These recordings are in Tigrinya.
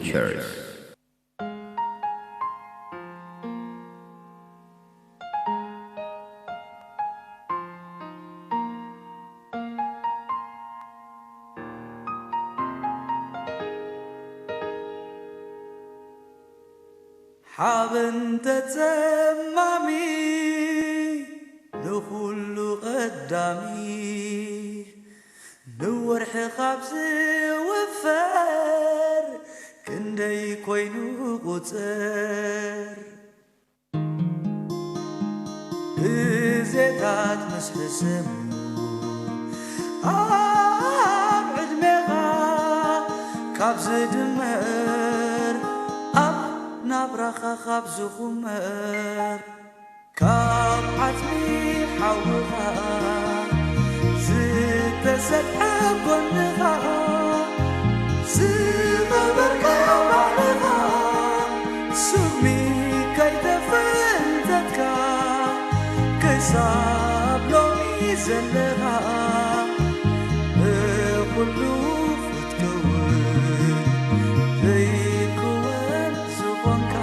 Curse. ሓበን ተጸማሚ ንኹሉ ቀዳሚ ንወርሒ ካብ ዝውፈር ክንደይ ኮይኑ ቁጽር ብዜታት ምስ ሕሰሙ ኣብ ዕድሜኻ ካብ ዝድመር ኣብ ናብራኻ ካብ ዝኹመር ካብ ዓጽሚ ሓውኻ ዝተሰብሐ ጎንኻ ዝቐበርካ ባዕልኻ ስሚ ከይተፈንተትካ ክሳብ ሎሚ ዘለኻ ብኹሉ ክትከውን ዘይክወን ዝኾንካ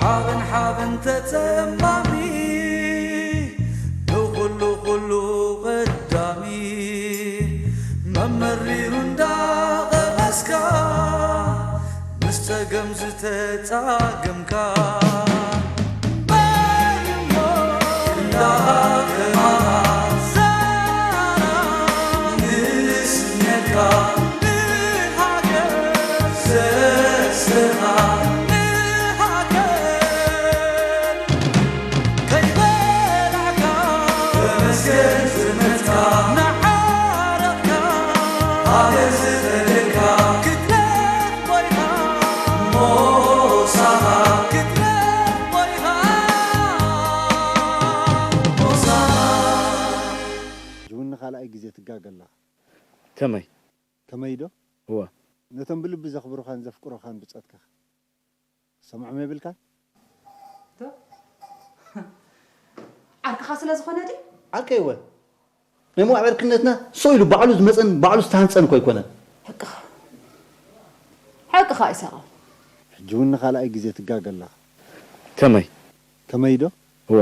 ሓበን ሓበን ተጸማሚ ንኹሉ ኩሉ ቀዳሚ መመሪሩ እንዳቐመስካ ምስ ጸገም ዝተጻገምካ እምበር እሞ እንዳኸማኻ ንስሜትካ ንሃገር ዘስርኻ ንሃገር ከይበላዕካ ተመስገን ዝመትካ ንዓረቕካ ኣነ ዝፈልካ ክትረኽ ኮይና ሞሳኻ ክትረኽ ኮይና ሞሳኻ። ሕጂ እውን ንኻልኣይ ግዜ ትጋገ ኣለኻ። ከመይ? ከመይ ዶ? እወ። ነቶም ብልቢ ዘኽብሩኻን ዘፍቅሩኻን ብጾትካ ክትሰምዖም የብልካን? ዶ? ዓርክኻ ስለ ዝኾነ ድዩ? ዓርከይ እወ። ናይ ምውዓል ዕርክነትና ሰው ኢሉ ባዕሉ ዝመጸን ባዕሉ ዝተሃንጸን እኮ ኣይኮነን። ሓቅኻ። ሓቅኻ ኢሳቕ። ሕጂ እውን ንኻልኣይ ግዜ ትጋገ ኣለኻ። ከመይ? ከመይ ዶ? እወ።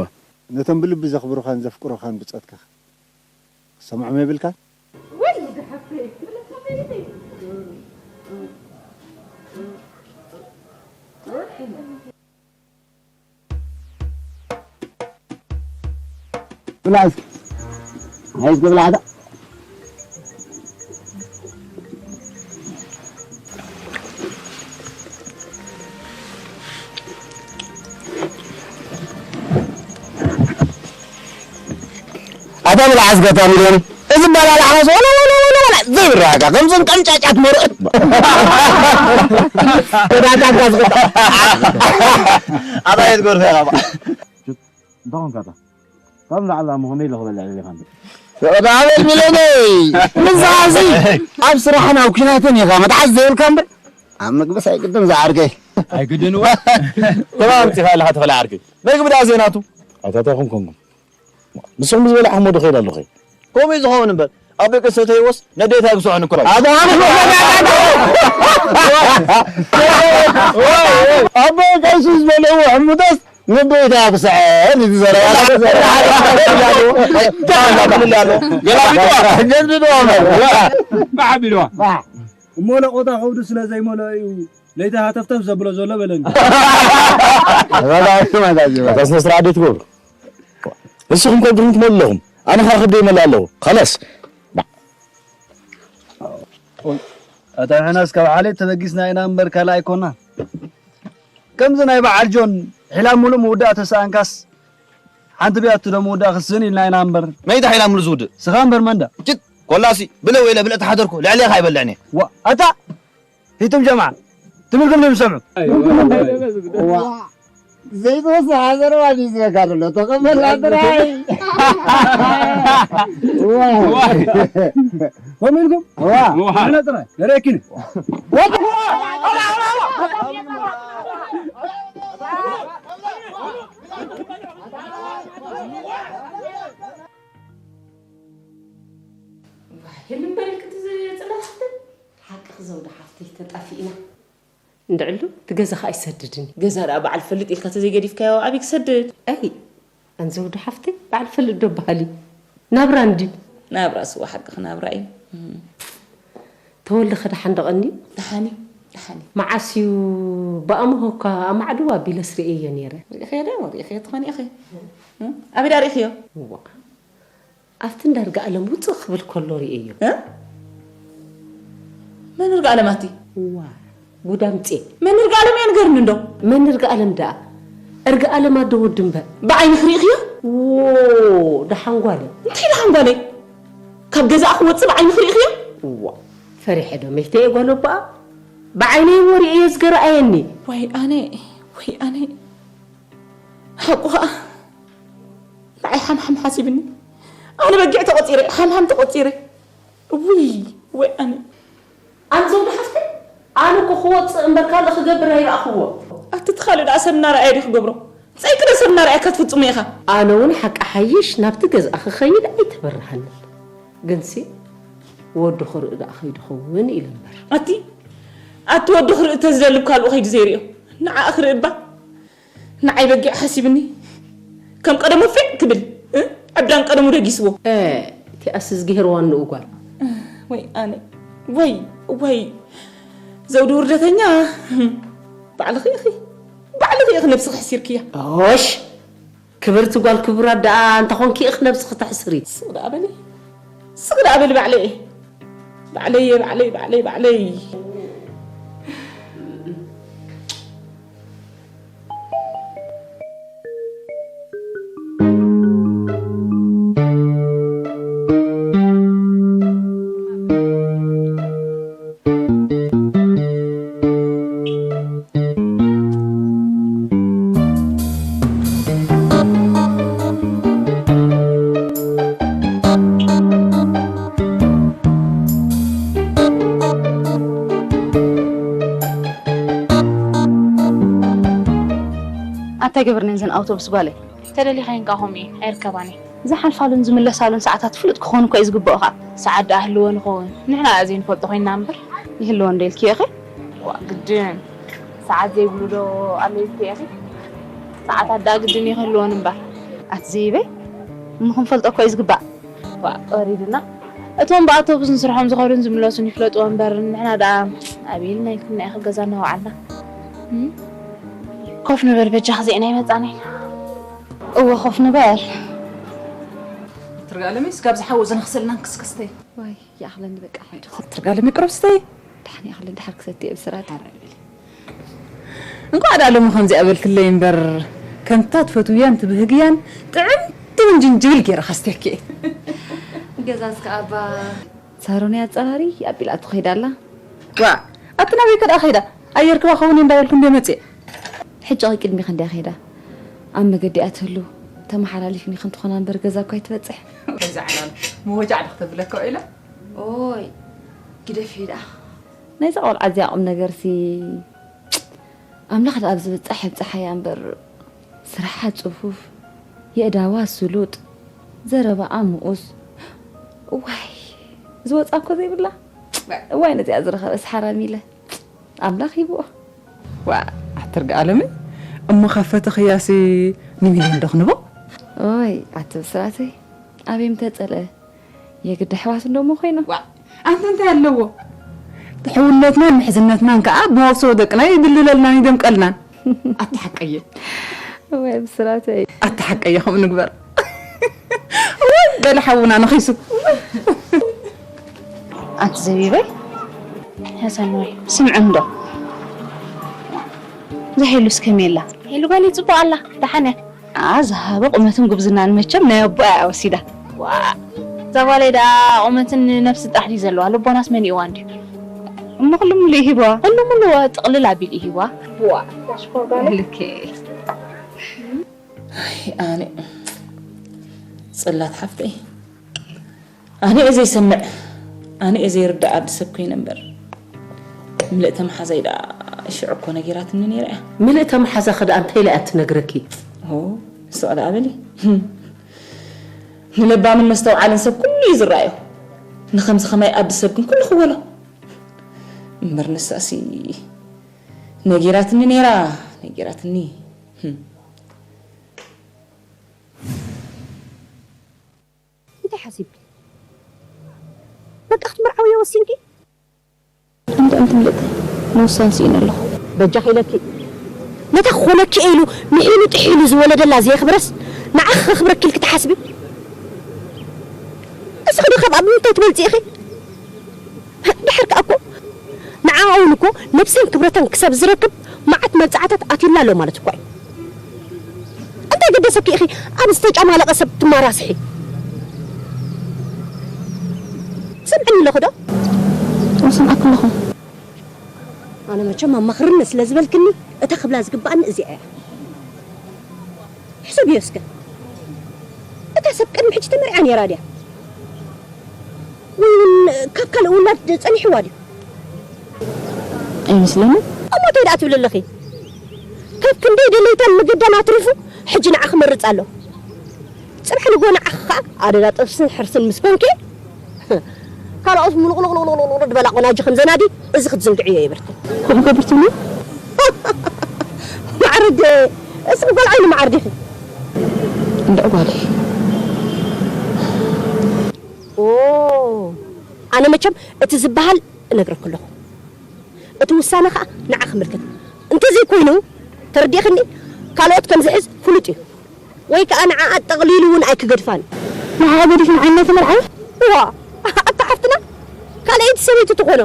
ነቶም ብልቢ ዘኽብሩኻን ዘፍቅሩኻን ብጾትካ ክትሰምዖም የብልካን? ወይ ዝሓፍተይ፣ ክብለካ ፈሪሐ። ብላስ። ሃይ ብላዕታ። ኣታ ብላዕ ኣስገታ ሚልዮን፣ እዚ በላላዕኻስ ወላ ወላ ወላ ወላ ዘይብራጋ፣ ከምዞም ቀምጫጫት መርእ። ወዳታ ጋዝ ኣታ የት ጎርፈ ያባ። እንታይ ኾንካ ኣታ? ካብ ንላዕሊ ደኣ ከመይ ኢለ ክበልዕ ደሊኻ እንዴ? ኣቤል ሚልዮነይ፣ ንስኻ እዚ ኣብ ስራሕን ኣብ ኲናትን ኢኻ፣ መትሓዚ ዘይብልካ እምበር፣ ኣብ ምግብስ ኣይግድን ዝዓርከይ። ኣይግድን እወ። ተማም ጽፋ ኣለኻ ተኸለ ዓርከይ። መግቢ ደኣ ዜናቱ። ኣታ እንታይ ኾንኩም? ንስኹም ዝበላዕኹሞ ዶ ከይድ ኣለኹ? ከምኡ እዩ ዝኸውን እምበር፣ ኣቦይ ቀሲስ ሰተይዎስ ነዴታ ይግስዖን እኮ። ኣታ ኣቦይ ቀሲስ ዝበልዕዎ ሕምቶስ ነዴታ ክስዐር እዩ ዝዘረባ። ገላቢጥዋ። ገላቢጥዋ ማለት። ባሕ ኣቢልዋ። እሞ ለቆታ ከብዱ ስለ ዘይመልኦ እዩ ለይቲ ሃተፍተፍ ዘብሎ ዘሎ በለኒ። ኣታ ስነ ስርዓት ዘይትገብሩ። ንስኹም ከ ድኹም ትመልኡ ኣለኹም። ኣነ ኸዓ ከብደይ ይመልእ ኣለኹ። ኸላስ። ኣታ ንሕናስ ካብ ዓሌት ተበጊስና ኢና እምበር ካልእ ኣይኮናን። ከምዚ ናይ በዓል ጆን ሒላብ ምሉእ ምውዳእ ተሰኣንካስ ሓንቲ ቢያቱ ዶ ምውዳእ ክስን ኢልና ኢና እምበር። መይታ ሒላብ ምሉእ ዝውድእ? ስኻ እምበር መንዳ። ጭት! ኮላሲ ብለ ወይለ ብለ ተሓደርኩ ልዕሌኻ ኣይበልዕን እየ። ዋ፣ ኣታ ሂቱም ጀምዓ ትምህርኩም ድም ሰምዑ። ዋ፣ ዘይተወሰኸ ዘረባ ድዩ ዝበካ ዘሎ? ተቐበላ ጥራይ። ዋ። ከምኡ ኢልኩም? ዋ። ንሕና ጥራይ ነርእየኪን። ይልምበረልክ ትጽናሕ። ዘውዲ ሓፍተይ ተጣፊእና። እንድዕሉ እቲ ገዛ ኸኣ ኣይሰድድን እዩ። ገዛ ደኣ በዓል ፈልጥ ኢልካ ተዘይገዲፍካዮ ኣበይ ክሰድድ? ኣይ ኣንዘውዲ ሓፍተይ በዓል ፈልጥ ዶ በሃል እዩ? ናብራ እንድዩ። ናብራ ስዋ ሓቅኺ ናብራ እዩ። ተወልደ ኸ ደሓን ዶ ቐንዩ? ደሓን እዩ። ደሓን እዩ። መዓስ እዩ ብኣምሆ እኳ ኣማዕድዋ ኣቢለስ ርእየዮ ነይረ። ሪእኽዮ ዶ ሪእኽዮ ትኾኒ ኢኺ? ኣበይ ደኣ ሪእኽዮ? እዋ ኣብቲ እንዳ እርጋኣለም ውፅእ ክብል ከሎ ርእየዮ። እ? መን እርጋኣለም ኣቲ? እዋ ጉድ ኣምፅኤ። መን እርጋኣለም እያ ንገርኒ እንዶ? መን እርጋኣለም ደኣ? እርጋኣለም ኣዶ ወዲ እምበር። ብዓይንኺ ርኢኽዮ? ዎ ደሓን ጓለይ። እንታይ ደሓን ጓለይ? ካብ ገዛኣ ክወፅእ ብዓይንኺ ርኢኽዮ? እዋ ፈሪሐ ዶ መይተ እየ ጓል ኣቦኣ? ብዓይነይ እሞ ርእየዮ ዝገርኣየኒ። ወይ ኣነ ወይ ኣነ ሓቁ ኸኣ ንዓይ ሓምሓም ሓሲብኒ። ኣነ በጊዕ ተቖጺረ፣ ሓምሓም ተቖጺረ። ውይ ወይ ኣነ። ኣንዘውዲ ሓፍተይ ኣነ እኮ ክወፅእ እምበር ካልእ ክገብር ኣይረኣኽዎ። ኣቲ እቲ ካልእ ደኣ ሰብ እናረኣየ ድዩ ክገብሮ? ፀይቂ ዶ ሰብ እናረኣየካ ትፍፅሞ ኢኻ? ኣነ እውን ሓቂ ሓይሽ ናብቲ ገዝኣ ክኸይድ ኣይተበርሃንን። ግንሲ ወዱ ክርኢ ደኣ ከይዱ ኸውን ኢለ እምበር። ኣቲ ኣቲ ወዱ ክርኢ ተዝደልብ ካልኡ ከይዱ ዘይርእዮ ንዓኣ ክርኢ እባ። ንዓይ በጊዕ ሓሲብኒ ከም ቀደሙ ፊዕ ክብል እ? ዕብዳን ቀደሙ ደጊስዎ። እ፣ እቲኣስ እዝግሄር ዋንኡ ጓል። ወይ ኣነ ወይ ወይ ዘውዲ ውርደተኛ። ባዕልኺ ኢኺ ባዕልኺ ኢኺ ነብስኺ ሕሲርክያ። ኦሽ ክብርቲ ጓል ክቡራት ደኣ እንተኾንኪ ኢኺ ነብስኺ ተሕስሪ። ስቕ ደኣ በሊ ስቕ ደኣ በሊ ባዕለይ እየ ባዕለይ እየ ባዕለይ ባዕለይ ባዕለይ። ኣታ ግብርነን ዘን ኣውቶቡስ ጓለይ። ተደሊኻየን ከኣ ከምኡ እየ ኣይርከባን እየ። ዝሓልፋሉን ዝምለሳሉን ሰዓታት ፍሉጥ ክኾኑ እኮ እዩ ዝግብኦ ከኣ። ሰዓት ደኣ ህልወን ይኸውን ንሕና ደኣ ዘይንፈልጦ ኮይንና እምበር። ይህልወን ዶ ኢልክዮ ኢኺ? ዋእ ግድን ሰዓት ዘይብሉ ዶ ኣሎ ኢልክዮ ኢኺ? ሰዓታት ደኣ ግድን እዩ ክህልወን እምበር። ኣቲ ዘይበይ እሞ ክንፈልጦ እኮ እዩ ዝግባእ። ዋእ ወሪድና እቶም ብኣውቶቡስ ንስርሖም ዝኸዱን ዝምለሱን ይፍለጥዎ እምበር ንሕና ደኣ ኣበይ ኢልና ኢልክና ኢኺ ገዛ እናወዓልና። እም? ኮፍ ንበል በጃኺ እዚአን ኣይመጻናይ። እወ ኮፍ ንበል። ትርጋለሚ ስጋብ ዝሓወ ዝነኽሰልና ክስክስተይ። ዋይ ይኣኽለኒ በቃ ሕጂ። ትርጋለሚ ቅረብ ስተይ። ደሓን ይኣኽለኒ ደሓር ክሰቲ እየ ብስራት። እንቋዕ ደኣ ሎሚ ከምዚኣ በልክለይ እምበር ከምታ ትፈትውያን ትብህግያን ጥዕምቲ እውን ጅንጅብል ገይረ ከስትየኪ እየ። ገዛስ ከኣ እባ ሳሮን እያ ኣጸራሪ ኣቢላቶ ከይዳ ኣላ። ዋ ኣቲ ናበይ ከ ደኣ ከይዳ? ኣየርክባ ከውን እንዳበልኩ እንደ መጽየ። ሕጂ ቅድሚ ክንደያ ከይዳ ኣብ መገዲ እያ ትህሉ። ተመሓላሊፍኒ ክንትኾና እምበር ገዛ እኳ ኣይትበጽሕ። ከምዚ ዓላል መወጃዕ ዶ ክተብለካ ኢለ። ኦይ ግደፊ ደኣ። ናይዛ ቆልዓ እዚኣ ቁም ነገርሲ ኣምላኽ ደኣ ኣብ ዝብጻሕ የብጽሓያ እምበር ስርሓ ጽፉፍ፣ የእዳዋ ስሉጥ፣ ዘረባኣ ምኡስ። እዋይ ዝወጻ እኮ ዘይብላ። እዋይ ነዚኣ ዝረኸበስ ሓራም ኢለ ኣምላኽ ሂብኦ። ዋ ኣትርጋ ኣለመይ እሞ ካብ ፈተኽያሲ ንሚልዮን ዶ ክንቦ? ኦይ ኣቲ ብስራተይ ኣበይ ምተጸልአ የግዲ ኣሕዋት እንዶ እሞ ኮይኖም። ዋ ኣንቲ እንታይ ኣለዎ? ሕውነትናን ምሕዝነትናን ከዓ ብመውሰቦ ደቅና ይድልለልናን ይደምቀልናን። ኣቲ ሓቀየ። ወይ ብስራተይ። ኣቲ ሓቀየ ከምኡ ንግበር። ወይ በለ ሓውና ነኺሱ። ኣቲ ዘቢበይ። ያሰናይ ስምዕ እንዶ። እዛ ሄሉስ ከመይ ኣላ? ሄሉ ጓለይ ጽቡቕ ኣላ፣ ደሓን እያ። ኣዝሃበ ቁመትን ጉብዝናን መቸም ናይ ኣቦኣ እያ ወሲዳ። ዋ፣ እዛ ጓለይ ደኣ ቁመትን ነብሲ ጥራሕ ድዩ ዘለዋ? ልቦናስ መሊእዋ እንድዩ። እሞ ኩሉ ሙሉእ ይሂብዋ። ኩሉ ሙሉእ ጥቕልል ኣቢሉ ይሂብዋ። ዋ፣ ሽኮር ጓለይ። ልኬ። ኣይ፣ ኣነ ጽላት ሓፍተይ፣ ኣነ እየ ዘይሰምዕ፣ ኣነ እየ ዘይርዳእ ኣዲ ሰብ ኮይነ እምበር። ምልእተ መሓዛይ ደኣ ሽዑ እኮ ነጊራትኒ ነይራ እያ። ምልእተ መሓዛኺ ደኣ እንታይ ኢላ እያ ትነግረኪ? ኦ፣ ስቕ ደኣ በሊ። ንለባምን መስተውዓልን ሰብ ኩሉ እዩ ዝረኣዮ። ንኸምዚ ኸማይ ኣዲ ሰብ ግን ኩሉ ክወሎ። እምበር ንሳሲ ነጊራትኒ ነይራ፣ ነጊራትኒ። ህም። እንታይ ሓሲብኪ? በቃ ክትምርዓውዮ ወሲንኪ? እንተ እንትን ልጥ ምውሳን ስኢነ ኣለኹ። በጃኺ ኢለኪ፣ ነታ ክኾነኪ እየ ኢሉ ምሒሉ ጥሒሉ ዝወለደላ ዘየኽብረስ ንዓኺ ከኽብረኪ ኢልኪ ትሓስቢ? እስኺ ዶ ካብ ኣብ ምንታይ ትበልጺ ኢኺ? ድሕር ከኣ እኮ ንዓኣ እውን እኮ ነብሳን ክብረታን ክሳብ ዝረክብ መዓት መብጽዓታት ኣትዩላ ኣሎ ማለት እኮ እዩ። እንታይ ገደሰኪ ኢኺ ኣብ ዝተጫማለቐ ሰብ ትማራስሒ? ትሰምዕኒ ኣለኺ ዶ? እሰምዓኪ ኣለኹ። ኣነ መቸም ኣማኽርኒ ስለ ዝበልክኒ እታ ክብላ ዝግባኣኒ እዚኣ እያ። ሕሰብዮ እስከ። እታ ሰብ ቅድሚ ሕጂ ተመርዕያ ነይራ ድያ? ወይ እውን ካብ ካልእ ውላድ ጸኒሕዋ ድዩ? ኣይመስለንን። እሞ እንታይ ደኣ ትብሊ ኣለኺ? ካብ ክንደይ ደለይታን መገዳን ኣትሪፉ ሕጂ ንዓ ክመርጽ ኣሎ። ጽባሕ ንግሆ ንዓኺ ኸኣ ኣደዳ ጥብስን ሕርስን ምስ ኮንኪ፣ ካልኦት ምሉቕሉቕሉቕሉቕ ዝበላ ቆናጁ ከም ዘናዲ እዚ ክትዝንግዕዮ የብልክን። ከምኡ ገብር ትብሊ? ማዕርግ፣ እስኺ ጓል ዓይኒ መዓር ዲኺ? እንድዒ ጓለይ። ኦ፣ ኣነ መቸም እቲ ዝበሃል እነግረኪ ኣለኹ። እቲ ውሳነ ኸኣ ንዓ ክምልከት። እንተዘይኮይኑ፣ ተረዲእኽኒ፣ ካልኦት ከም ዝሕዝ ፍሉጥ እዩ። ወይ ከኣ ንዓኣ ጠቕሊሉ እውን ኣይክገድፋን። ንዓኣ ገዲፉ ንዓይ እናተመርዓወ? እዋ፣ ኣታ ሓፍትና ካልኣይቲ ሰበይቲ ትኾኖ።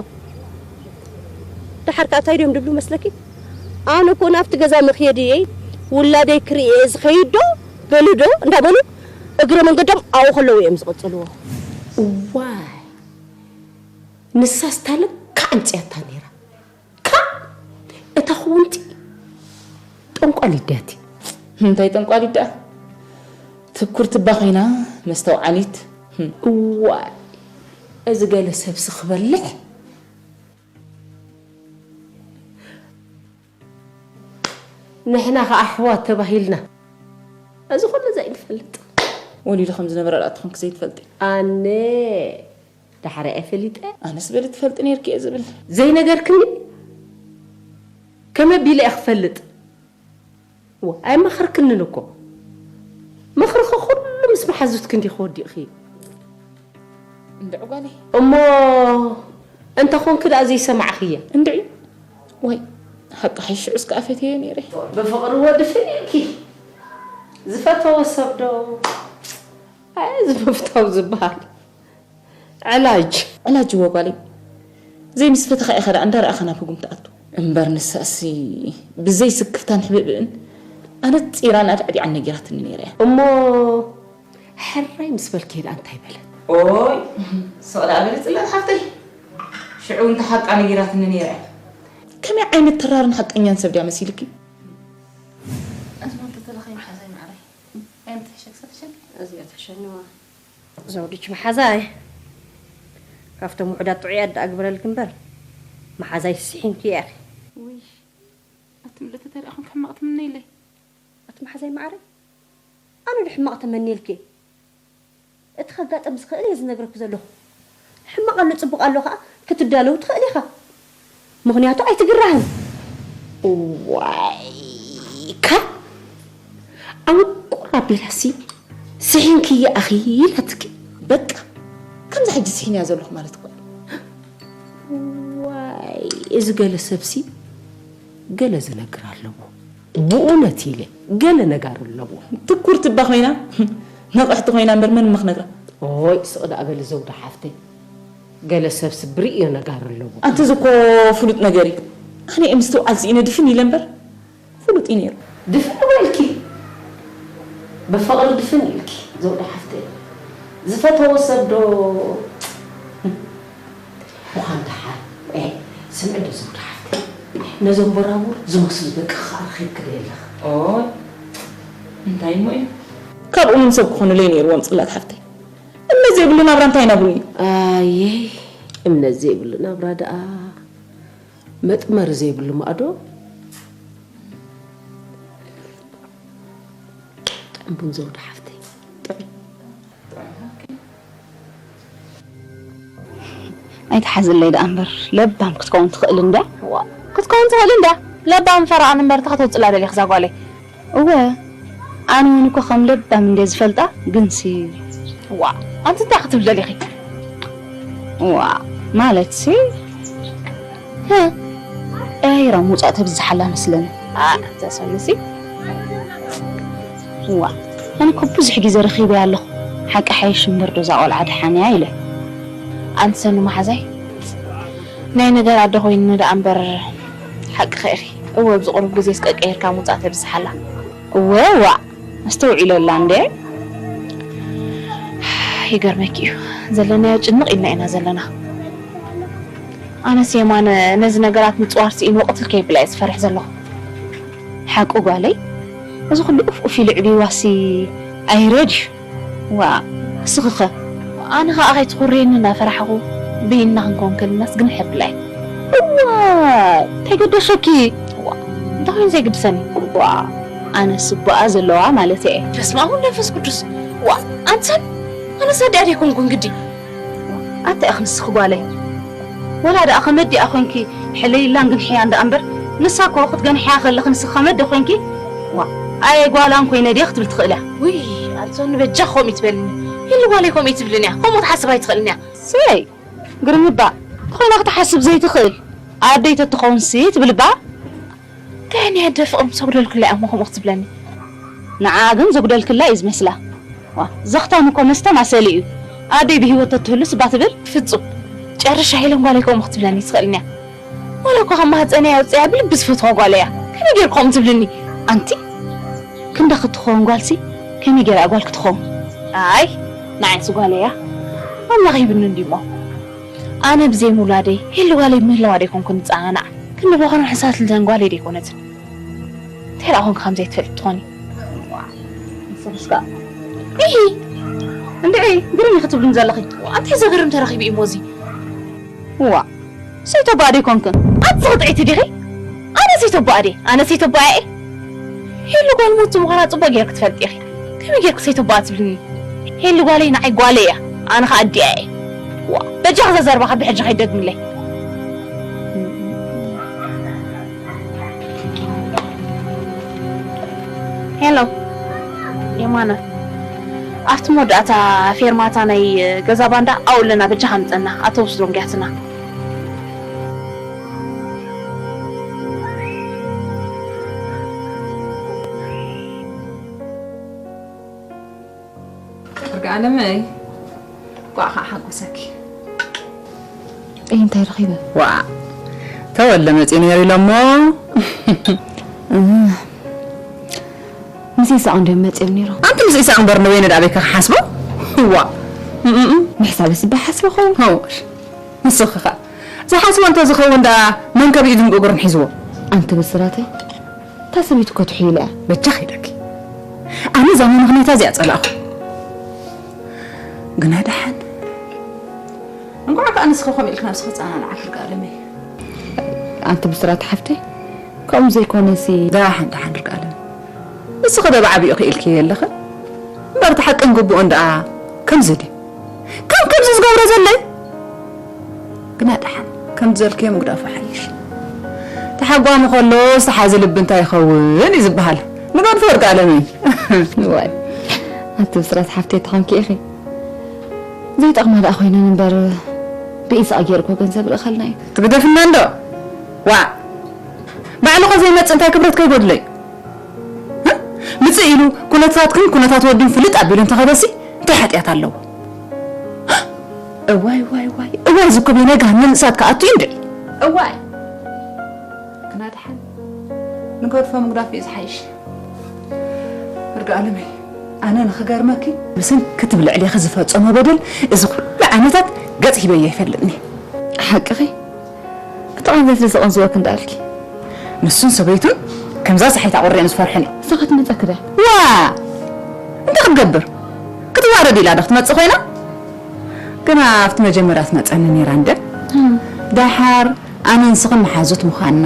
ደሓር ከኣ እንታይ ድዮም ድብሉ መስለኪ? ኣነ እኮ ናብቲ ገዛ መኽየዲ እየ፣ ውላደይ ክርኢ እየ ዝኸይድ ዶ በሉ ዶ እንዳበሉ እግረ መንገዶም ኣብኡ ከለዉ እዮም ዝቕጽልዎ። እዋይ፣ ንሳስ እታ ልክዕ ኣምጺኣታ ነይራ። ካእ! እታ ክውንቲ ጠንቋሊት ድያ እቲ? እንታይ ጠንቋሊት ደኣ? ትኩርቲ እባ ኮይና መስተውዓሊት። እዋይ፣ እዚ ገለ ሰብሲ ክበልዕ። ንሕና ኸኣ ኣሕዋት ተባሂልና እዚ ኩሉ እዚ ኣይንፈልጥ። ወሊዱ ከም ዝነበረ ደኣ ትኾንኪ ዘይትፈልጢ? ኣነ ዳሕራይ ኣይፈሊጠ። ኣነስ በሊ ትፈልጢ ነይርኪ እየ ዝብል። ዘይነገርክኒ? ከመይ ኣቢለ እየ ክፈልጥ? ዋ፣ ኣይመኸርክንን እኮ። ምኽርኺ ኩሉ ምስ መሓዙትኪ እንዲኺ ወዲእኺ። እንድዒ ጓለይ። እሞ እንተ ኾንኪ ደኣ ዘይሰማዕኽያ? እንድዒ። ዋይ፣ ሓቂ ሓይሽ ሽዑስ ከኣ ፈትየዮ ነይረ። ብፍቕሪ ወዲ ፍን ኢልኪ ዝፈተወ ሰብ ዶ? ኣይ፣ እዚ ምፍታው ዝበሃል። ዕላጅ። ዕላጅ እወ ጓለይ። ዘይምስ ፈተኻ ኢኻ ደኣ እንዳረኣኻ ናብ ህጉም ትኣቱ። እምበር ንሳሲ ብዘይ ስክፍታን ሕብእብእን ኣነጺራን ኣድዕዲዓን ነጊራትኒ ነይራ እያ። እሞ ሕራይ ምስ በልኪ ደኣ እንታይ በለት? ኦይ፣ ስቕ ደኣ በሊ ጽላት ሓፍተይ። ሽዑ እንተ ሓቃ ነጊራትኒ ነይራ እያ። ከመይ ዓይነት ተራርን ሓቀኛን ሰብ ድያ መሲልኪ? ኣዝማን ተተለኸይ መሓዛይ ማዕረይ። ኣይ ምትሕሸግ ሰትሸግ? እዚኣ ትሕሸኒዋ። ዘውድች መሓዛይ፣ ካብቶም ውሑዳት ጥዑያት ደኣ ግበረልኪ እምበር፣ መሓዛይ ስሒንኪ ኢኺ። ውይ፣ ኣቲ ምልእቲ ተሪእኹም ሕማቕ ትምነይለይ። ኣቲ መሓዛይ ማዕረይ፣ ኣነ ዶ ሕማቕ ተመንየልኪ? እቲ ከጋጥም ዝኽእል እየ ዝነግረኪ ዘለኹ። ሕማቕ ኣሎ ጽቡቕ ኣሎ ከኣ ክትዳለው ትኽእል ኢኻ። ምኽንያቱ ኣይትግራህን። ዋይ፣ ካብ ኣንቁር ኣቢላሲ ስሒንክያ ኣኺ ኢላትኪ። በቃ፣ ከምዛ ሕጂ ስሒንያ ዘለኹ ማለት እኮ እዩ። ዋይ፣ እዚ ገለ ሰብሲ ገለ ዝነግር ኣለዎ። ብእውነት ኢለ፣ ገለ ነጋር ኣለዎ። ትኩርቲ እባ ኮይና፣ ንቕሕቲ ኮይና እምበር መን እሞ ክነግራ? ኦይ፣ ስቕ ደኣ በሊ ዘውዲ ሓፍተይ። ገለ ሰብሲ ብርእዮ ነጋር ኣለዎ። ኣንቲ እዚ እኮ ፍሉጥ ነገር እዩ። ኣነ እየ ምስትውዓል ስኢነ ድፍን ኢለ እምበር፣ ፍሉጥ እዩ ነይሩ። ድፍን በልኪ። ብፍቕሪ ድፍን ኢልኪ፣ ዘውዲ ሓፍተይ። ዝፈተዎ ሰብ ዶ ምዃን ደሓን። ኤ፣ ስምዒ ዶ ዘውዲ ሓፍተይ። ነዞም በራቡር ዝመስሉ ደቂ ከኣ ረኺብኪ ዶ የለኺ? ኦይ፣ እንታይ እሞ እዩ? ካብኡ ምን ሰብ ክኾኑለይ ነይርዎም ጽላት ሓፍተይ። እምነት ዘይብሉ ናብራ እንታይ ናብሩ እዩ? ኣየይ፣ እምነት ዘይብሉ ናብራ ደኣ መጥመሪ ዘይብሉ ማእዶ። ጥዑም ቡን ዘውዲ ሓፍተይ፣ ጥዑም። ኣይትሓዝለይ ደኣ እምበር፣ ለባም ክትከውን ትኽእል እንድያ። ዋ፣ ክትከውን ትኽእል እንድያ። ለባም ፈረቓን እምበር፣ እንታይ ከተውፅላ ደሊኽ እዛ ጓለይ? እወ፣ ኣነ እውን እኮ ከም ለባም እንድየ ዝፈልጣ፣ ግንሲ። ዋ፣ ኣንቲ እንታይ ክትብል ደሊኺ? ዋ፣ ማለትሲ፣ ህ፣ ቀያይራ ምውፃእ ተብዝሓላ መስለኒ። ኣ፣ እዛ ሰኑሲ። ዋ፣ ኣነ እኮ ብዙሕ ግዜ ረኺበያ ኣለኹ። ሓቂ ሓይሽ እምበር ዶ እዛ ቆልዓ ደሓን እያ ኢለ። ኣንቲ ሰኑ መሓዛይ፣ ናይ ነገር ኣደ ኮይኑ ደኣ እምበር፣ ሓቅኺ ኢኺ። እወ፣ ኣብዚ ቁሩብ ግዜ እስከ ቀይርካ ምውጻእ ተብዝሓላ። እወ፣ ዋእ፣ ኣስተውዒለላ እንዴ። ይገርመኪ እዩ፣ ዘለናዮ ጭንቕ ኢልና ኢና ዘለና። ኣነስ የማነ ነዚ ነገራት ምጽዋር ስኢኑ ቅትል ከይብላ እየ ዝፈርሕ ዘለኹ። ሓቁ ጓለይ፣ እዚ ኩሉ ኡፍ ኡፍ ኢሉ ዕብይዋሲ ኣይረ ድዩ? ዋእ፣ እስኺኸ? ኣነ ኸኣ ከይትኹርየኒ እናፈራሕኹ፣ በይንና ክንከውን ከለናስ ግን ሕብላይ። እዋይ፣ እንታይ ገደሸኪ? ዋእ፣ እንታይ ኮይኑ ዘይግድሰኒ? ዋእ፣ ኣነስ እቦኣ ዘለዋ ማለተይ እየ። በስመ ኣብ ወወልድ ወመንፈስ ቅዱስ። ዋእ፣ ኣንተን፣ ኣነስ ኣዲኣ ደይኮንኩን ግዲ። ኣንታይ ኢኺ ንስኺ ጓለይ? ወላ ደኣ ከመዲኣ ኮንኪ ሕለይላን ግንሕያን ደኣ እምበር፣ ንሳ እኮ ክትገንሕያ ከለኺ ንስኺ ከመዲ ኮንኪ፣ ዋ፣ ኣየ ጓላን ኮይነ ድየ ክትብል ትኽእል እያ። ውይ፣ ኣንቶኒ በጃ ከምኡ ይትበልኒ። ሄሉ ጓለይ ከምኡ ይትብልን እያ። ከምኡ ትሓስብ ኣይትኽእልን እያ። ሰይ፣ ግርምባ፣ ተኾይና ክትሓስብ ዘይትኽእል ኣደይ ተትኸውንሲ ትብል እባ። እንታይ እያ ኣደ ፍቕሪ ምስ ኣጉደልኩላ እያ እሞ ከምኡ ክትብለኒ? ንዓኣ ግን ዘጉደልክላ እዩ ዝመስላ። ዋ፣ ዘኽታም እኮ መስተ ማሰሊ እዩ። ኣደይ ብህይወት ተትህሉስ እባ ትብል? ፍጹም። ጨርሻ ሄለን ጓለይ ከምኡ ክትብለኒ ትኽእልን እያ። ዋላ እኳ ካብ ማህጸነይ ኣውጽኣያ ብልቢ ዝፈትዋ ጓለይ እያ። ከመይ ጌርካ ከምኡ ትብልኒ? ኣንቲ፣ ክንዳኺ ትኸውን ጓልሲ ከመይ ጌራ እያ ጓል ክትኸውን? ኣይ፣ ንዓይሲ ጓለይ እያ። ኣምላኽ ሂብኒ እንድዩ እሞ። ኣነ ብዘይ ምውላደይ ሄሉ ጓለይ ምህላዋ ደይኮንኩን ዝጸናናዕ። ክንዲ ብኾነ ሕሳት ልደን ጓለይ ደይኮነትን። እንታይ ደኣ ኮንኪ ከምዘይ ትፈልጢ ትኾኒ? ንስኽስ ከኣ። ኢሂ! እንድዒ፣ ግርም ኢኺ ትብሉኒ ዘለኺ። እንታይ ዘገርም ተረኺቡ እዩ እሞ እዚ? ዋ፣ ሰይተባኣ ደይኮንክን? ኣቲ ኽጥዒቲ ዲኺ? ኣነ ሰይተባኣ ድየ? ኣነ ሰይተባኣ እየ? ሄሉ ጓል ሞቱ ምዃና ጽቡቕ ጌርኪ ትፈልጢ ኢኺ። ከመይ ጌርኪ ሰይተባኣ ትብልኒ? ሄሉ ጓለይ ንዓይ ጓለይ እያ። ኣነ ኸኣ ኣዲኣ እየ። ዋ፣ በጃኺ እዛ ዘረባኻ ብሕጂ ከይትደግምለይ። ሄሎ የማነ፣ ኣብቲ መወዳእታ ፌርማታ ናይ ገዛ ባንዳ ኣብኡ ኣለና፣ በጃኻ ምጸና፣ ኣውቶቡስ ደንጒያትና። እርግኣለመይ፣ እንቋዕ ከዓ ሓጎሰኪ። እይ፣ እንታይ ረኺበ? ዋእ፣ ተወልደ መፂኡ ነይሩ ኢሎሞ። ምስ ኢሳቕ እንድዮም መፂኦም ነይሮም። ኣንቲ ምስ ኢሳቕ እምበር ንበይነ ደኣ በይካ ክሓስቦ? ዋእ። እም፣ እም፣ እም። ምሕሳብስ እባ ሓስበ ኸውን። ሆሽ፣ ንስኺ ኸ ዝሓስቦ እንተዝኸውን ደኣ መን ከ ብኢዱን ብእግሩን ሒዝዎ? ኣንቲ ብስራተይ፣ እታ ሰበይቱ እኮ ትሕይል እያ። በጃኺ ኢለኪ። ኣነ እዛ መመኽነይታ እዚኣ ጸላእኹ። ግና ደሓን። እንቋዕ ከኣ ንስኺ ከምኡ ኢልኪ ናብስኺ ጸናንዓኪ ርግኣለመይ። ኣንቲ ብስራት ሓፍተይ፣ ከምኡ ዘይኮነሲ። ደሓን፣ ደሓን ርግኣለም። ንስኺ ዶ ብዓቢኡ ክኢልኪ የለኽን? እምበር እቲ ሓቅን ግቡእን ደኣ ከምዚ ድዩ? ከም ከምዚ ዝገብሮ ዘለዩ? ግና ደሓን፣ ከም ዝበልክዮ ምግዳፉ ሓይሽ። ተሓጓሚ ከሎ ዝተሓዘ ልቢ እንታይ ይኸውን እዩ ዝበሃል። ንገድፎ ወርቂ ኣለመይ። ዋይ፣ ኣንቲ ብስራት ሓፍተይ ተኾንኪ ኢኺ። ዘይጠቕማ ደኣ ኮይነን እምበር፣ ብኢሳቕ ጌርኮ ገንዘብ ልእኸልና እዩ። ትግደፍና እንዶ? ዋዕ! ባዕሉ ከ ዘይመጽእ እንታይ ክብረት ከይጎድሎ እዩ? እ? ምጽእ ኢሉ ኩነታትክን ኩነታት ወድን ፍልጥ ኣቢሉ እንተኸደሲ እንታይ ሓጢኣት ኣለዎ? እዋይ፣ ዋይ፣ ዋይ፣ እዋይ፣ እዚ እኮ በይናይ ገሃነም እሳት ክኣቱ እዩ እንድዒ። እዋይ! ግና ደሓን ንገድፎ ምግዳፍ እዩ ዝሓይሽ። እርግኣለመይ፣ ኣነ ንኽገርመኪ፣ ብሰንኪ እቲ ብልዕሌኺ ዝፈጸሞ በደል እዚ ኩሉ ዓመታት ገጽ ሂበዮ ኣይፈልጥን እየ። ሓቅኺ፣ እቲ ቃንዛት ስለ ዝቐንዝወኪ እንዳበልኪ። ንሱን ሰበይቱን ከምዛ ጸሓይ ታቑሪ እዮም ዝፈርሑኒ። ንሳ ክትመጸኪ ድያ? ዋ! እንታይ ክትገብር? ክትዋረድ ኢላ ዶ ክትመጽእ ኮይና? ግና ኣብቲ መጀመርያ ትመጸኒ ነይራ እንደ። እም። ደሓር ኣነ ንስኽን መሓዙት ምዃንና፣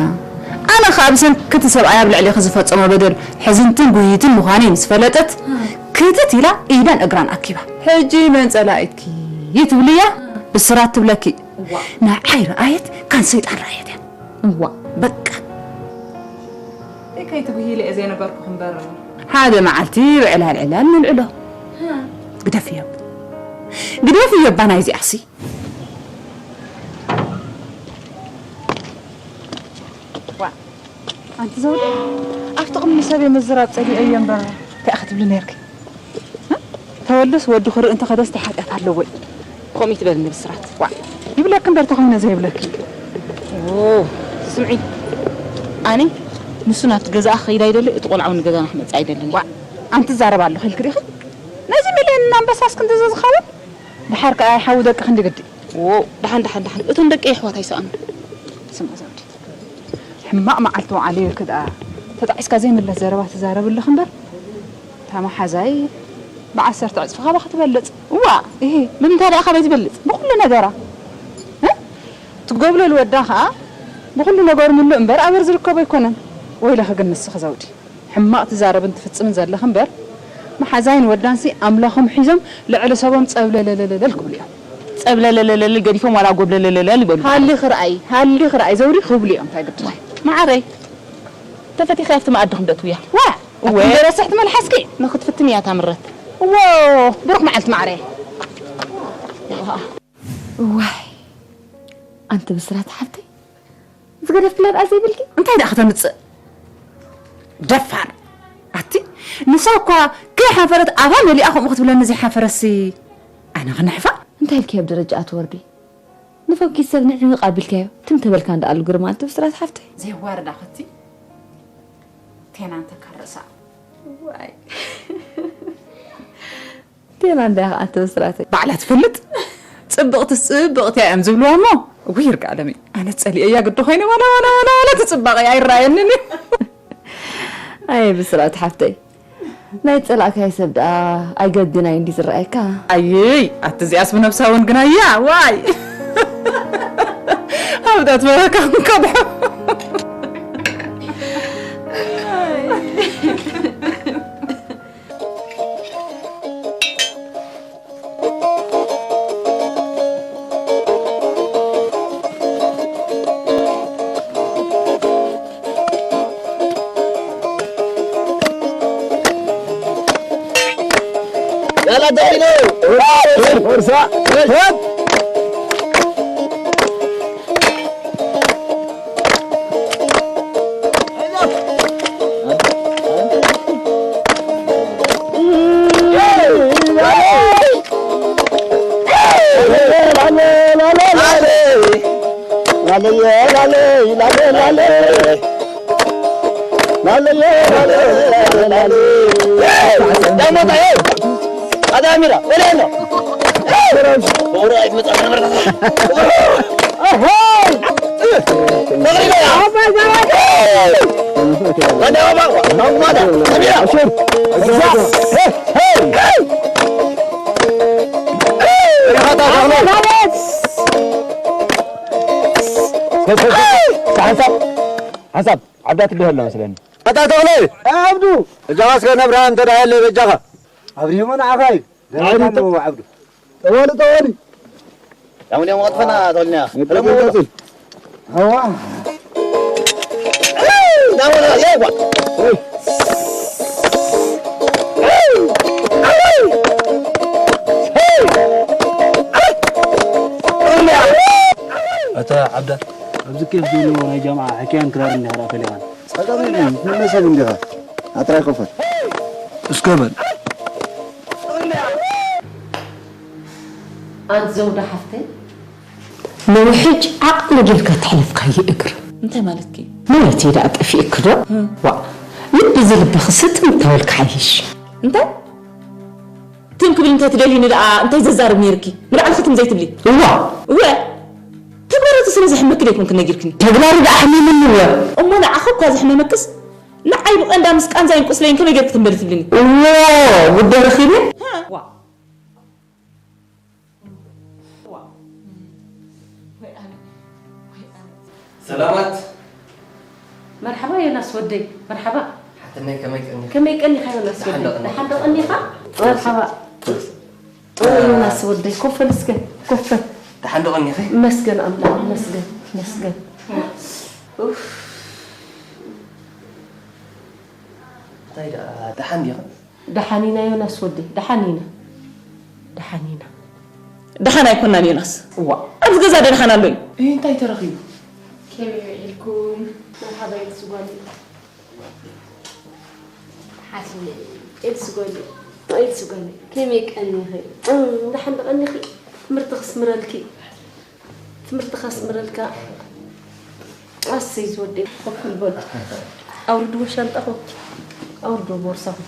ኣነ ኸኣ ብሰንኪ እቲ ሰብኣይ ኣብ ልዕሌኺ ዝፈጸሞ በደል ሕዝንትን ጉይይትን ምዃነይ ምስ ፈለጠት፣ እም። ክትት ኢላ ኢዳን እግራን ኣኪባ። ሕጂ መን ጸላኢትኪ ትብልያ? እም። ብስራት ትብለኪ። እዋ። ንዓይ ረኣየት ካን ሰይጣን ረኣየት እያ። እዋ። በቃ። ከይትጉሂለ እየ ዘይነበርኩ ክንበር። ሓደ መዓልቲ ብዕላል ዕላል ንልዕሎ። ግደፍዮ። ግደፍዮ እባ ናይዚኣሲ። ዋ፣ ኣንቲ ዘውዲ፣ ኣብቲ ቅድሚ ሰብ ምዝራብ ጸሊኤዮ እምበር እንታይ ክትብሊ ነርኪ? እ? ተወልደስ ወዲ ክርኢ እንተኸደስ እንታይ ሓጢኣት ኣለዎ? ከምኡ ይትበልኒ ብስራት። ዋ፣ ይብለኪ እምበር ተኾይነ ዘይብለኪ። ኦ፣ ስምዒ፣ ኣነ ንሱ ናብቲ ገዛኣ ክኸይድ ኣይደሊ፣ እቲ ቆልዓ እውን ንገዛና ክመጽእ ኣይደልን። ዋ፣ ኣንቲ ትዛረብ ኣለኹ ኢልኪ ዲኺ? ነዚ ሚልዮን ኣንበሳስ ክንድዚ ዝኸውን? ድሓር ከኣ ሓዊ ደቂ ክንዲ ግዲ። ዎ፣ ደሓን፣ ደሓን፣ ደሓን። እቶም ደቂ ኣሕዋት ኣይሰኣኑ። ስማ ዘውዲ። ሕማቕ መዓልቲ ወዓለዮ ክድኣ ተጣዒስካ ዘይምለስ ዘረባ ትዛረብ ኣለኽ እምበር፣ እታ መሓዛይ ብዓሰርተ ዕጽፊ ካባኺ ትበልጽ። እዋ፣ እሂ፣ ብምንታይ ደኣ ካባይ ትበልጽ? ብኹሉ ነገራ። እ? ትጎብለል ወዳ ኸኣ ብኹሉ ነገሩ ምሉእ እምበር ኣበር ዝርከቦ ኣይኮነን። ወይለኺ ግን ንስኺ ዘውዲ። ሕማቕ ትዛረብን ትፍጽምን ዘለኺ እምበር፣ መሓዛይን ወዳንሲ ኣምላኾም ሒዞም ልዕሊ ሰቦም ጸብለለለለለል ክብሉ እዮም። ጸብለለለለል ገዲፎም ዋላ ጎብለለለለል ይበሉ። ሃሊኺ ርኣይ፣ ሃሊኺ ርኣይ ዘውዲ ክብሉ እዮም፣ እንታይ ግድን። መዓረይ፣ ተፈቲኺ ኣብቲ መኣዲ ክንደእትውያ። ዋ! እወ። ኣቲ እንደ ረስሕቲ መልሓስኪ ንኽትፍትን እያ እታ ምረት። እዎ፣ ብሩኽ መዓልቲ መዓረይ። እዋይ፣ ኣንቲ ብስራት ሓፍተይ፣ ዝገደፍክላ ደኣ ዘይብልኪ? እንታይ ደኣ ከተምጽእ? ደፋር። ኣቲ፣ ንሳ እኳ ከይሓፈረት ኣባ መሊኣ ከምኡ ክትብለኒ ዘይሓፈረሲ፣ ኣነ ክነሕፋ? እንታይ ኢልኪ ኣብ ደረጃኣ ትወርዲ? ንፈኪስ ሰብ ንዕንቕ ኣቢልካዮ፣ ትም ተበልካ እንዳኣሉ ግርማ ኣንቲ ብስራት ሓፍተይ። ዘይዋርዳ ኸቲ፣ ቴና እንተ ካልእ ርእሳ። ዋይ። ቴና እንድያ ኸዓ ኣንቲ ብስራተይ። ባዕላ ትፈልጥ። ጽብቕትስ ጽብቕቲ እያ እዮም ዝብልዋ እሞ። እውይ ይርጋ ኣለመይ። ኣነ ጸሊኤያ ግዲ ኮይነ ዋላ፣ ዋላ፣ ዋላ፣ ዋላ እቲ ጽባቐ ኣይረኣየንን እዩ። ኣየ ብስራት ሓፍተይ። ናይ ጸላእካይ ሰብ ደኣ ኣይገድን ኣዩ እንዲ ዝረኣየካ። ኣይይ፣ ኣቲ እዚኣስ ብነብሳ እውን ግና እያ። ዋይ። ሃብዳት በረካ እንከድሖ። ያላ ዳይኖ! ወርሳ! ወርሳ! ሓንሳብ ዓብዳ ትበሃል መስለኒ። ኣታ ተኽለ! ዓብዱ! በጃኻ እስከ ነብርሃ እንተ ደኣ የለ በጃኻ። ኣብሪሆሞ ንዓኻ እዩ። ንዓይ ደህና እዩ። ዓብዱ። ጠዋሊ፣ ጠዋሊ። ያው ነው ወጥፈና ተወልኛ። ቀጽል፣ ቀጽል። ኣዋ። ዳሞ ነው ያው። ኣታ ዓብዳ፣ ኣብዚ ኬፍ ዘለዎ ናይ ጃምዓ ሕክያን ክራር እንዲኻ ደኣ ፈሊኻን። ጸገም የለን፣ ትምለሰሉ እንዲኻ። ኣጥራይ ኮፈል። እስከ በል። ኣንቲ ዘውዳ ሓፍተይ፣ ሎሚ ሕጂ ዓቕሊ ጌርካ ተሕለፍካዮ እግሪ። እንታይ ማለትኪ? ማለተይ ደኣ ጠፊእኪ ዶ? እ። ዋእ፣ ልቢ ዝልብኺ ስጥም እንተበልኪ ሓይሽ። እንታይ? ትም ክብል እንተ ትደልይኒ ደኣ እንታይ ዘዛርብ ነይርኪ? ንባዕልኺ ትም ዘይትብሊ። እዋ። እወ። ተግባራቱ ስለ ዘሕመኪ ዶ ኣይኮንክን ነጊርክኒ? ተግባሩ ደኣ ኣሕሚምኒ እወ። እሞ ንዓኺ እኳ ዘሕመመክስ፣ ንዓይ ብቐንዳ ምስ ቃንዛይን ቁስለይን ከመይ ጌርኪ ትም በሊ ትብልኒ? እዎ፣ ጉዳይ ረኺበ። ሃ? ዋ። ሰላማት። መርሓባ ዮናስ ወደይ፣ መርሓባ። ሓትነይ ከመይ ቀኒኺ? ከመይ ቀኒኻ ዮናስ ወደይ? ደሓን ዶ ቀኒኻ? ደሓን ዶ ቀኒኻ? መርሓባ። ዮናስ ወደይ፣ ኮፍ በል እስከ፣ ኮፍ በል። ደሓን ዶ ቀኒኺ? መስገን ኣምላኽ፣ መስገን፣ መስገን። ኡፍ። እንታይ ደኣ ደሓን ዲኺ? ደሓን ኢና ዮናስ ወደይ፣ ደሓን ኢና። ደሓን ኢና። ደሓን ኣይኮናን ዮናስ። እዋ። ኣብዚ ገዛ ዶ ደሓን ኣሎ እዩ? እይ፣ እንታይ ተረኺቡ? ከመይ ውዒልኩም? መርሓባ ኤልሲ ጓለይ። ሓፍተይ፣ ኤልሲ ጓለይ፣ ኤልሲ ጓለይ፣ ከመይ ቀኒኺ? እም፣ ደሓን ዶ ቀኒኺ? ትምህርቲ ክስምረልኪ። ትምህርቲ ከስምረልካ። ኣሰይ ዝወደይ፣ ኮፍ በል በሉ። ኣውርድዎ ሻንጣኹም። ኣውርድዎ ቦርሳኹም።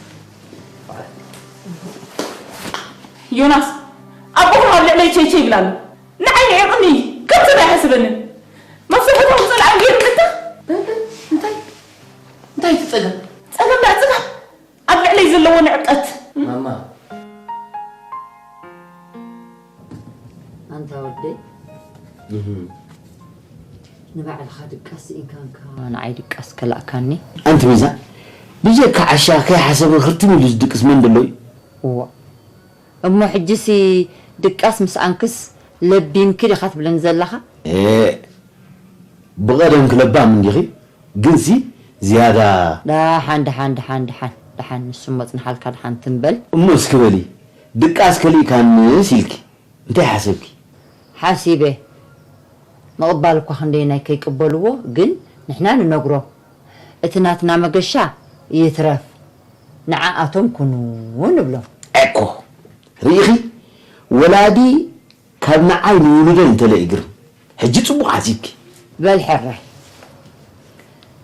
ዮናስ፣ ኣቦኹም ኣብ ልዕለይ ቸይ ቸይ ይብል ኣሎ። ንዓይ ንዒቕኒ፣ ከም ሰብ ኣይሓስበንን። መፍትሒ ተውፅእ ንዓይ ገይሩ ምትኽ። እንታይ? እንታይ እቲ ጸገም? ጸገም ደኣ ጸገም። ኣብ ልዕለይ ዘለዎ ንዕቀት። ማማ። ኣንታ ወደይ፣ እህ። ንባዕልኻ ድቃስ ስኢንካንካ ንዓይ ድቃስ ከላእካኒ። ኣንቲ ሚዛ፣ ብጀካ ዓሻ ከይሓሰበ ክርትም ኢሉ ዝድቅስ መን ደሎ እዩ? እዋ። እሞ ሕጂሲ ድቃስ ምስ ኣንክስ ለቢምኪ ዲኻ ትብለኒ ዘለኻ? ኤ፣ ብቐደምኪ ለባም እንዲኺ፣ ግንሲ ዝያዳ። ደሓን፣ ደሓን፣ ደሓን፣ ደሓን፣ ደሓን፣ ንሱ እሞ ጽንሓልካ ደሓን ትንበል። እሞ እስኪ በሊ፣ ድቃስ ከሊእካንስ ኢልኪ እንታይ ሓሰብኪ? ሓሲበ። ምቕባል እኳ ክንደየናይ ከይቅበልዎ፣ ግን ንሕና ንነግሮም። እቲ ናትና መገሻ ይትረፍ፣ ንዓኣቶም ኩኑ ንብሎም። ኤኮ፣ ርኢኺ? ወላዲ ካብ ንዓይ ንውሉደይ እንተለ ይግርም። ሕጂ ጽቡቕ ሓሲብኪ። በል ሕራይ፣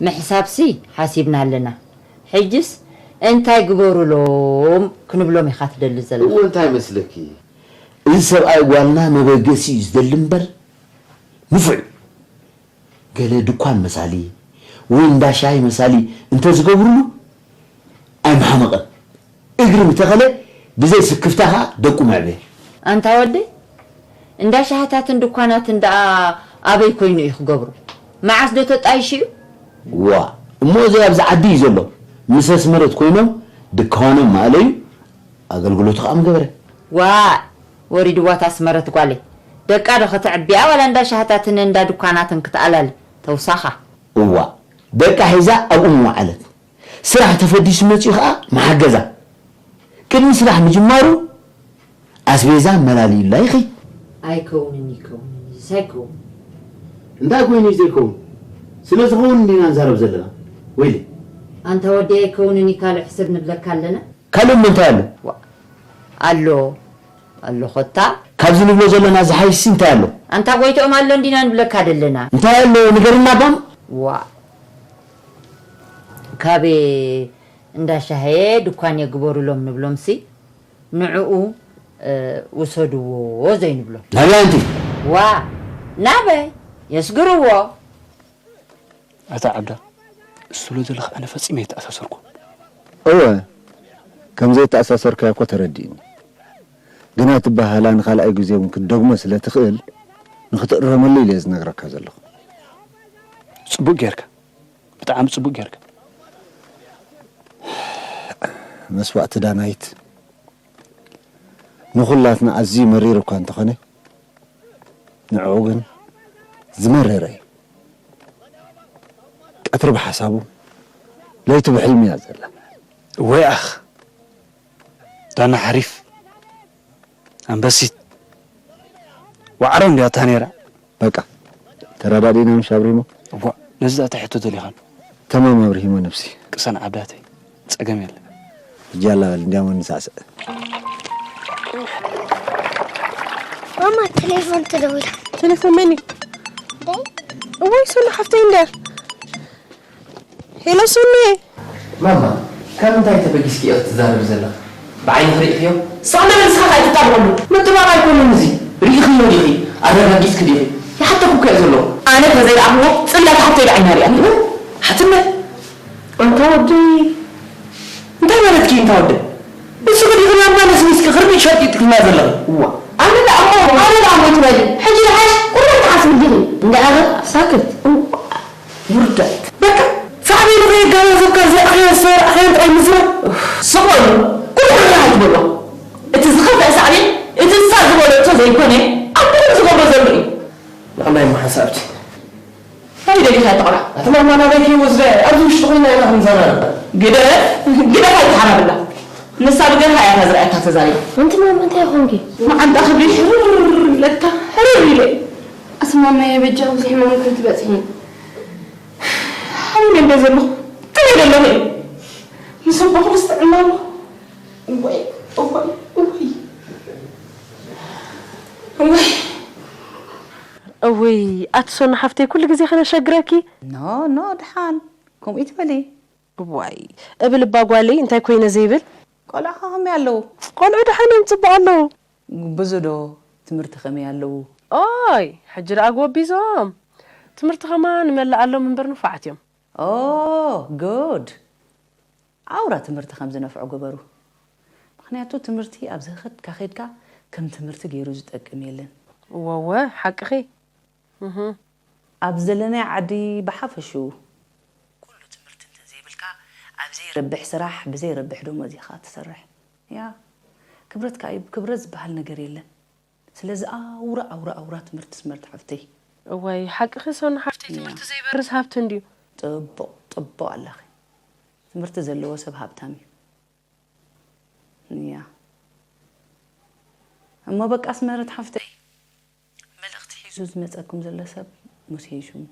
ምሕሳብሲ ሓሲብና ኣለና። ሕጅስ እንታይ ግበሩሎም ክንብሎም ኢኻ ትደሊ ዘለኻ? እወ፣ እንታይ መስለኪ? እዚ ሰብኣይ ጓልና መበገሲ እዩ ዝደሊ እምበር፣ ንፉዕ እዩ። ገለ ድኳን መሳሊ ወይ እንዳ ሻሂ መሳሊ እንተዝገብሩሉ ኣይምሓመቐን። እግሪ ምተኸለ ብዘይ ስክፍታ ኸኣ ደቁ መዕበየ። ኣንታ ወደይ፣ እንዳ ሻህታትን ድኳናትን ደኣ ኣበይ ኮይኑ እዩ ክገብሮ? መዓስ ዶ ተጣይሹ እዩ? ዋ፣ እሞ እዚ ኣብዚ ዓዲ እዩ ዘሎ። ምስ ኣስመረት ኮይኖም ድኳኖም ማእለዩ፣ ኣገልግሎቱ ኸኣ ምገበረ። ዋእ፣ ወሪድዋ እታ ኣስመረት ጓለይ። ደቃ ዶ ከተዕብያ ዋላ እንዳ ሻህታትን እንዳ ድኳናትን ክትኣላሊ? ተውሳኻ። እዋ፣ ደቃ ሒዛ ኣብኡ ምወዓለት። ስራሕ ተፈዲሱ መጺኡ ኸኣ መሓገዛ። ቅድሚ ስራሕ ምጅማሩ ኣስቤዛ መላልዩላ ይኺድ። ኣይከውንን፣ ይከውንን፣ እዚስ ኣይከውንን። እንታይ ኮይኑ እዩ ዘይከውን? ስለ ዝኸውን እንዲና ንዛረብ ዘለና። ወይለይ። ኣንታ ወዲ ኣይከውንን እዩ፣ ካልእ ሕሰብ ንብለካ ኣለና። ካልእ እሞ እንታይ ኣሎ? ዋ፣ ኣሎ፣ ኣሎ ኾታ። ካብዚ ንብሎ ዘለና ዝሓይሽሲ እንታይ ኣሎ? ኣንታ ጎይትኦም ኣሎ እንዲና ንብለካ ዘለና። እንታይ ኣሎ? ንገርና ባም። ዋ፣ ካብ እንዳ ሻሂ ድኳን የግበሩሎም ንብሎምሲ፣ ንዕኡ፣ እ፣ ውሰድዎ ዘይንብሎም። ናበይ ኣንቲ? ዋ፣ ናበይ? የስግርዎ። ኣታ ዓብዳ፣ እሱ ስለ ዘለኻ ኣነ ፈጺመ ኣይተኣሳሰርኩ። እወ፣ ከም ዘይተኣሳሰርካዮ እኮ ተረዲእኒ። ግና እቲ በሃላ ንኻልኣይ ግዜ እውን ክትደግሞ ስለ ትኽእል፣ ንኽትእረመሉ ኢለ እየ ዝነግረካ ዘለኹ። ጽቡቕ ጌርካ። ብጣዕሚ ጽቡቕ ጌርካ። መስዋእቲ ዳናይት ንኹላትና ኣዝዩ መሪር እኳ እንተኾነ፣ ንዕኡ ግን ዝመረረ እዩ። ቀትሪ ብሓሳቡ፣ ለይቲ ብሕልሚ እያ ዘላ። ወይ ኣኽ፣ ዳና ሓሪፍ፣ ኣንበሲት፣ ዋዕሮ እንድያ እታ ነይራ። በቃ፣ ተረዳዲእና ምሽ ኣብሪሞ? እዋ፣ ነዚ እንታይ ሕቶ ደሊኻሉ? ተማም ኣብርሂሞ ነብሲ። ቅሰን ዓብዳተይ፣ ጸገም የለን። ሕጂ ኣላ በል፣ እንዲያሞ ንሳዕስዕ። ማማ፣ ቴሌፎን ተደዊላ። ቴሌፎን መን እዩ? ዳይ? እዋይ፣ ሶሎ ሓፍተይ እንድያ። ሄሎ፣ ሶሎየ። ማማ፣ ካብ ምንታይ ተበጊስኪ ኢኺ ትዛረቢ ዘለኺ? ብዓይንኺ ርኢኽዮ? ስቕ በል፣ ንስኻ ከኣ ኣይትጣበቐሉ። ምጥባቕ ኣይኮነን እዚ። ርኢኽዮ ዲኺ? ኣረጋጊጽኪ ዲኺ? ይሓተኩ እኮ እየ ዘለኹ። ኣነ ተዘይረኣኽዎ፣ ጽላት ሓፍተይ ብዓይና ሪኣ። ሓትነ፣ ኣንታ ወዲ፣ እንታይ ማለትኪ እንታ ወደ? ንስኺ ዲኺ ናብና ነስኒስኪ ክርቢት ሸርጢጥክልና ዘለኺ? እዋ። ኣነ ደኣ እሞ፣ ኣነ ደኣ እሞ ትበሊ። ሕጂ ደሓሽ ቁሩብ ትሓስቢ ዲኺ? እንዳ ኣበ ሳክት። እዋ። ውርደት። በቃ፣ ሳዕቤኑ ከየገናዘብካ፣ ዘይረኣኽዮን ዝተረኣኽዮን ጥራይ ምዝራብ። ስቕ በሉ። ኩሉ ሕርር ኣይትበልዋ። እቲ ዝኸፍአ ሳዕቤን፣ እቲ ንሳ ዝበለቶ ዘይኮነ፣ ኣቦኹም ዝገብሮ ዘሎ እያ ተቕላ። እቲ ማማ ናበይ ከይወስዳ እያ? ኣብዚ ውሽጢ ኮይና ኢና ክንዛረብ። ግደፍ፣ ግደፍ ኣይትሓራብላ። ንሳ ብገርሃ እያ እታ ዝረኣየካ ተዛሪባ። ኣንቲ ማማ እንታይ ኮንኪ? መዓንጣ ክብሪ ሕርር ኢለካ፣ ሕርር ኢለ። ኣስማማየ በጃ ኣብዚ ሕማም ክንትበጽሒ። ሓሚመ እንደ ዘለኹ ትበይ ዘለኹ እዩ። ምስ ኣቦኹ ምስ ጥዕና ኣለኹ። እዋይ፣ እዋይ፣ እዋይ። እዋይ። እውይ፣ ኣቲ ሶና ሓፍተይ፣ ኩሉ ግዜ ከነሸግረኪ። ኖ፣ ኖ፣ ድሓን። ከምኡ ይትበሊ። እዋይ፣ እብል እባ ጓለይ፣ እንታይ ኮይነ ዘይብል? ቆልዑ ከመይ ኣለዉ? ቆልዑ ድሓን እዮም፣ ጽቡቕ ኣለዉ። ግብዙ ዶ? ትምህርቲ ከመይ ኣለዉ? ኦይ፣ ሕጂ ደኣ ጎቢዞም። ትምህርቲ ከማን ይመልኣሎም እምበር ንፉዓት እዮም። ኦ፣ ጉድ። ኣውራ ትምህርቲ ከም ዝነፍዑ ግበሩ። ምኽንያቱ ትምህርቲ ኣብ ዝኸድካ ኸድካ ከም ትምህርቲ ገይሩ ዝጠቅም የለን። እወ፣ እወ፣ ሓቅኺ። እህ። ኣብ ዘለናዮ ዓዲ ብሓፈሽኡ ኩሉ ትምህርቲ እንተዘይብልካ ኣብ ዘይረብሕ ስራሕ ብዘይረብሕ ደሞዝ ኢኻ ትሰርሕ። ያ ክብረትካ እዩ፣ ክብረት ዝበሃል ነገር የለን። ስለዚ ኣውራ ኣውራ ኣውራ ትምህርቲ ስመርት ሓፍተይ። እዋይ ሓቅኺ ሶና ሓፍተይ፣ ትምህርቲ ዘይበርስ ሃብቲ እንድዩ። ጽቡቕ ጽቡቕ ኣለኺ። ትምህርቲ ዘለዎ ሰብ ሃብታም እዩ። እያ እሞ በቃ ስመርት ሓፍተይ፣ መልእኽቲ ሒዙ ዝመጸኩም ዘሎ ሰብ ሙሴ እዩ ሽሙ።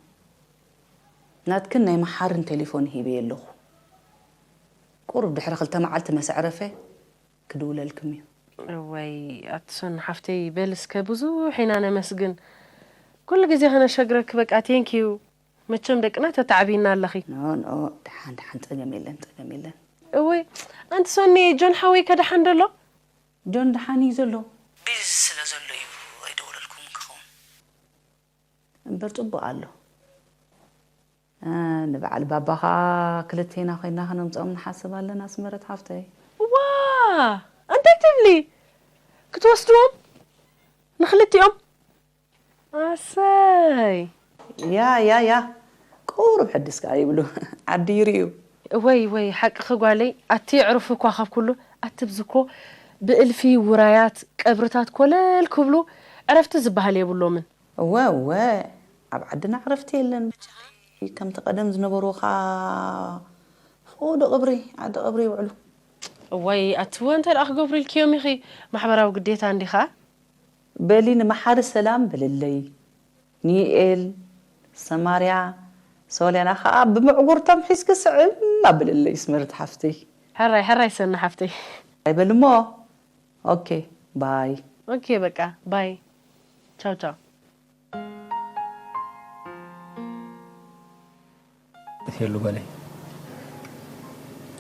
ናትክን ናይ መሓርን ቴሌፎን ሂበ ኣለኹ። ቁሩብ ድሕሪ ክልተ መዓልቲ መሰዕረፈ ክድውለልክም እዩ። እወይ ኣቲ ሶን ሓፍተይ፣ በል እስከ ብዙሕ ኢና ነመስግን። ኩሉ ግዜ ከነሸግረኪ በቃ ቴንኪዩ። መቸም ደቅና ተታዕቢና ኣለኺ። ኖ ኖ፣ ደሓን ደሓን፣ ጸገም የለን፣ ጸገም የለን። እወይ ኣንቲ ሶኒ፣ ጆን ሓወይ ከ ደሓን ደሎ? ጆን ደሓን እዩ ዘሎ። ቢዚ ስለ ዘሎ እዩ ኣይደወለልኩምን ክኸውን። እምበር ጽቡቕ ኣሎ። እ፣ ንበዓል ባባ ኸኣ ክልቴና ኮይና ከነምጽኦም ንሓስብ ኣለና፣ ኣስመረት ሓፍተይ። ዋ! እንታይ ትብሊ? ክትወስድዎም? ንኽልቲኦም? ኣሰይ! ያ፣ ያ፣ ያ። ቁሩብ ሕድስ ከኣ ይብሉ። ዓዲ ይርእዩ። እወይ፣ እወይ፣ ሓቅኺ ጓለይ። ኣቲ የዕርፉ እኳ ካብ ኩሉ፣ ኣቲ ብዚ እኮ ብእልፊ ውራያት ቀብርታት ኮለል ክብሉ ዕረፍቲ ዝበሃል የብሎምን። እወ፣ እወ። ኣብ ዓድና ዕረፍቲ የለን። ከምቲ ቀደም ዝነበሩ ኸኣ ፍቑዶ ቀብሪ፣ ዓዲ ቀብሪ ይውዕሉ። እዋይ፣ ኣቲ እወ፣ እንታይ ደኣ ክገብሩ ኢልክዮም ኢኺ? ማሕበራዊ ግዴታ እንዲኻ። በሊ ንመሓሪ ሰላም በልለይ። ኒኤል፣ ሰማርያ፣ ሶልያና ኸኣ ብምዕጉርቶም ሒዝኪ ስዕም ኣብልለይ ስመርት ሓፍተይ። ሕራይ፣ ሕራይ ሰኒ ሓፍተይ። ኣይበልሞ። ኦኬ፣ ባይ። ኦኬ፣ በቃ፣ ባይ። ቻው፣ ቻው። ሄሉ ጓለይ።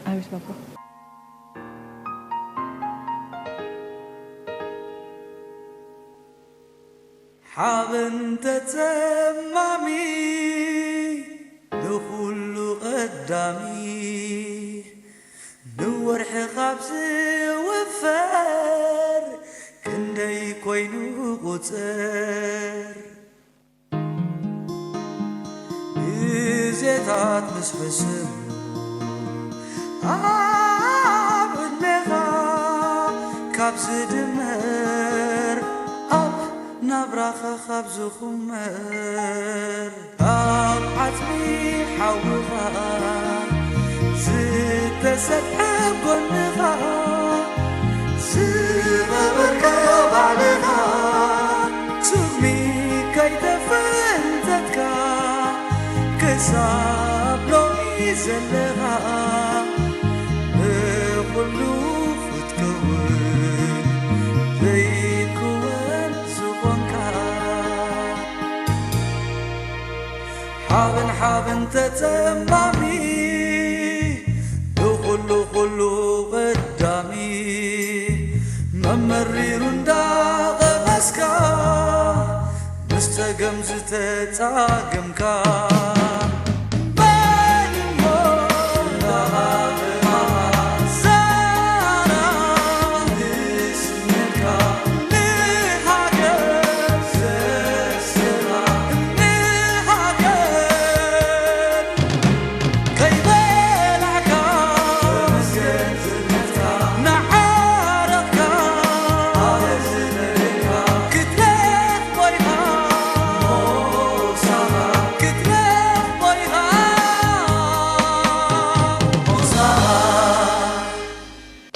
ኣቤት ባባ። ሓበን ተጸማሚ ንኹሉ ቀዳሚ፣ ንወርሒ ካብ ዝውፈር ክንደይ ኮይኑ ቁጽር። ግዜታት ምስ ሕስም ኣብ ዕድሜኻ ካብ ዝድመር፣ ኣብ ናብራኻ ካብ ዝኹመር፣ ኣብ ዓጽሚ ሓውኻ ዝተሰፍሐ ጎንኻ ዝቐበርካዮ ባዕልኻ፣ ስሚ ከይተፈንተትካ ክሳብ ሎሚ ዘለኻ፣ ንኹሉ ክትከውን ዘይክወን ዝኾንካ። ሓበን ሓበን ተጸማሚ ንኹሉ ኩሉ ቀዳሚ፣ መመሪሩ እንዳቐመስካ ምስ ጸገም ዝተጻገምካ፣